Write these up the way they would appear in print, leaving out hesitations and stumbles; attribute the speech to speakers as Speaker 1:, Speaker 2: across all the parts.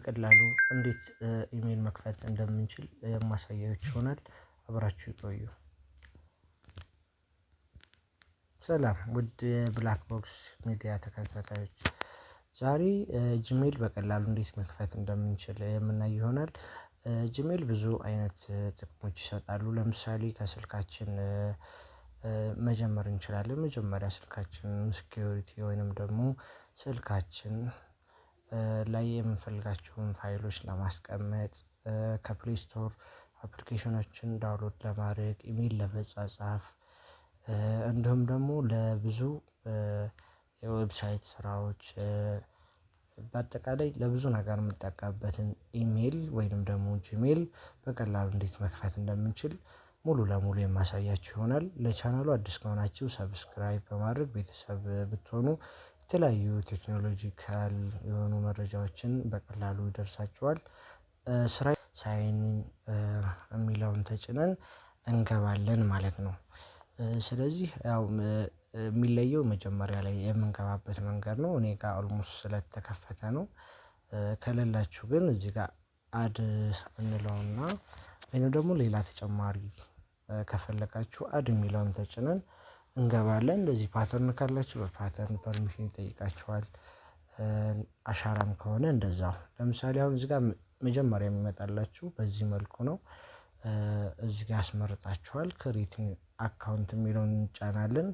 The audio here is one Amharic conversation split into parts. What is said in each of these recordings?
Speaker 1: በቀላሉ እንዴት ኢሜል መክፈት እንደምንችል የማሳያችሁ ይሆናል። አብራችሁ ይቆዩ። ሰላም ውድ የብላክ ቦክስ ሚዲያ ተከታታዮች፣ ዛሬ ጂሜል በቀላሉ እንዴት መክፈት እንደምንችል የምናይ ይሆናል። ጂሜል ብዙ አይነት ጥቅሞች ይሰጣሉ። ለምሳሌ ከስልካችን መጀመር እንችላለን። መጀመሪያ ስልካችንን security ወይንም ደግሞ ስልካችን ላይ የምንፈልጋቸውን ፋይሎች ለማስቀመጥ፣ ከ Play Store application ኦችን download ለማድረግ፣ ኢሜል ለመጻጻፍ፣ እንዲሁም ደግሞ ለብዙ የ website ስራዎች፣ በአጠቃላይ ለብዙ ነገር የምጠቀምበትን ኢሜል ወይንም ደግሞ ጂሜል በቀላሉ እንዴት መክፈት እንደምንችል ሙሉ ለሙሉ የማሳያችሁ ይሆናል። ለቻናሉ አዲስ ከሆናችሁ subscribe በማድረግ ቤተሰብ ብትሆኑ የተለያዩ technological የሆኑ መረጃዎችን በቀላሉ ይደርሳችኋል። ስራ sign የሚለውን ተጭነን እንገባለን ማለት ነው። ስለዚህ ያው የሚለየው መጀመሪያ ላይ የምንገባበት መንገድ ነው። እኔ ጋር almost ስለተከፈተ ነው። ከሌላችሁ ግን እዚህ ጋር add እንለውና ወይም ደግሞ ሌላ ተጨማሪ ከፈለጋችሁ add የሚለውን ተጭነን እንገባለን። እንደዚህ pattern ካላችሁ በ pattern permission ይጠይቃችኋል። አሻራም ከሆነ እንደዛው። ለምሳሌ አሁን እዚህ ጋር መጀመሪያ የሚመጣላችሁ በዚህ መልኩ ነው። እዚህ ጋር ያስመርጣችኋል፣ create account የሚለውን እንጫናለን።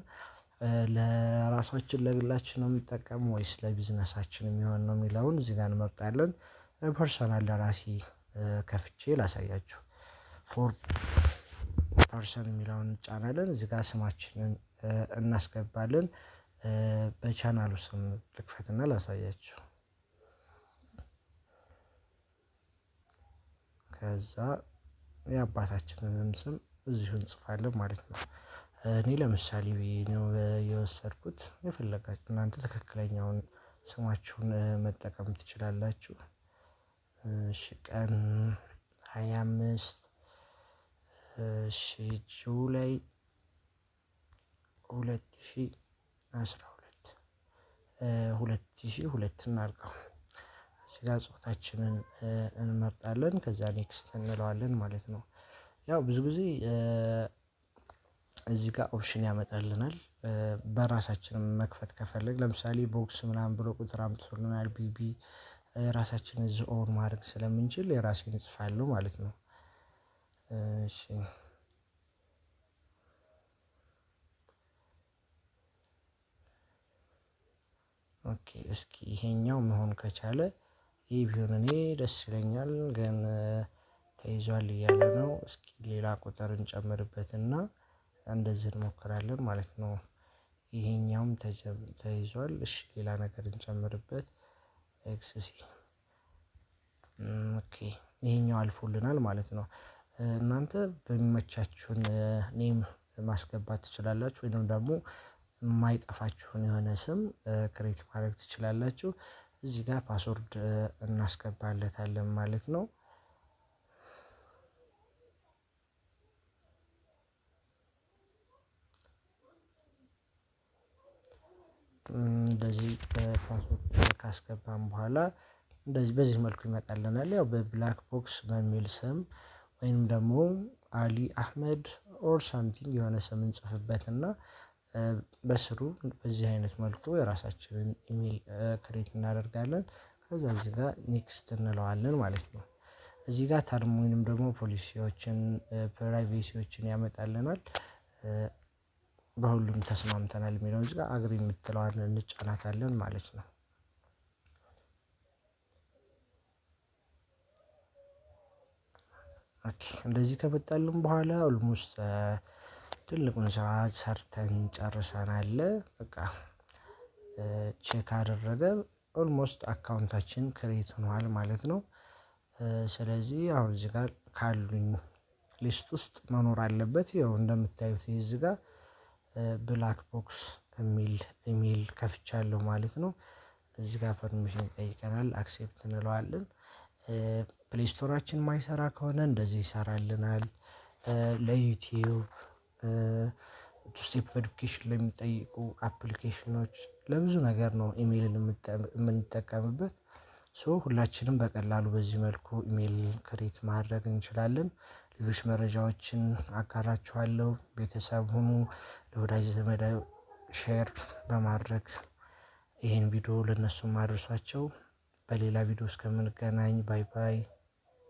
Speaker 1: ለራሳችን ለግላችን ነው የምንጠቀመው ወይስ ለቢዝነሳችን የሚሆን ነው የሚለውን እዚህ ጋር እንመርጣለን። Personal ለራሴ ከፍቼ ላሳያችሁ። For person የሚለውን እንጫናለን። እዚህ ጋር ስማችንን እናስገባለን። በቻናሉ ስም ልክፈትና ላሳያችሁ። ከዛ የአባታችንንም ስም እዚሁ እንጽፋለን ማለት ነው። እኔ ለምሳሌ ብዬ ነው የወሰድኩት፣ የፈለጋችሁ እናንተ ትክክለኛውን ስማችሁን መጠቀም ትችላላችሁ። እሺ፣ ቀን 25፣ እሺ፣ July 2012፣ 2002 እናድርገው። እዚህ ጋር ጾታችንን እንመርጣለን፣ ከዛ next እንለዋለን ማለት ነው። ያው ብዙ ጊዜ እዚህ ጋር option ያመጣልናል። በራሳችንም መክፈት ከፈለግን፣ ለምሳሌ box ምናምን ብሎ ቁጥር አምጥቶልናል፣ BB ራሳችንን እዚህ own ማድረግ ስለምንችል የራሴን እጽፋለሁ ማለት ነው። እሺ፣ okay፣ እስኪ ይሄኛው መሆን ከቻለ ይህ ቢሆን እኔ ደስ ይለኛል፣ ግን ተይዟል እያለ ነው። እስኪ ሌላ ቁጥር እንጨምርበትና እንደዚህ እንሞክራለን ማለት ነው። ይሄኛውም ተይዟል። እሺ፣ ሌላ ነገር እንጨምርበት። XC፣ okay፣ ይሄኛው አልፎልናል ማለት ነው። እናንተ በሚመቻችሁን name ማስገባት ትችላላችሁ ወይንም ደግሞ የማይጠፋችሁን የሆነ ስም create ማድረግ ትችላላችሁ። እዚህ ጋር password እናስገባለታለን ማለት ነው። እንደዚህ password ካስገባን በኋላ እንደዚህ በዚህ መልኩ ይመጣልናል። ያው በ Black Box በሚል ስም ወይንም ደግሞ አሊ አህመድ or something የሆነ ስም እንጽፍበትና በስሩ በዚህ አይነት መልኩ የራሳችንን email create እናደርጋለን። ከዛ እዚህ ጋር next እንለዋለን ማለት ነው። እዚህ ጋር term ወይንም ደግሞ ፖሊሲዎችን፣ privacy ዎችን ያመጣልናል። በሁሉም ተስማምተናል የሚለውን እዚህ ጋር agree የምትለዋን እንጫናታለን ማለት ነው። Okay፣ እንደዚህ ከመጣልን በኋላ almost ትልቁን ስራ ሰርተን ጨርሰናል። በቃ check አደረገ፣ almost account ኣችን create ሆኗል ማለት ነው። ስለዚህ አሁን እዚህ ጋር ካሉኝ list ውስጥ መኖር አለበት። ያው እንደምታዩት እዚህ ጋር Black Box የሚል ኢሜል ከፍቻለሁ ማለት ነው። እዚህ ጋር permission ይጠይቀናል፣ accept እንለዋለን። Play Store ኣችን የማይሰራ ከሆነ እንደዚህ ይሰራልናል። ለ YouTube two step verification ለሚጠይቁ application ኦች፣ ለብዙ ነገር ነው ኢሜልን የምንጠቀምበት። So ሁላችንም በቀላሉ በዚህ መልኩ email create ማድረግ እንችላለን። ሌሎች መረጃዎችን አጋራችኋለሁ። ቤተሰብ ሁኑ። ለወዳጅ ዘመድ share በማድረግ ይሄን ቪዲዮ ለእነሱም አድርሷቸው። በሌላ ቪዲዮ እስከምንገናኝ bye bye።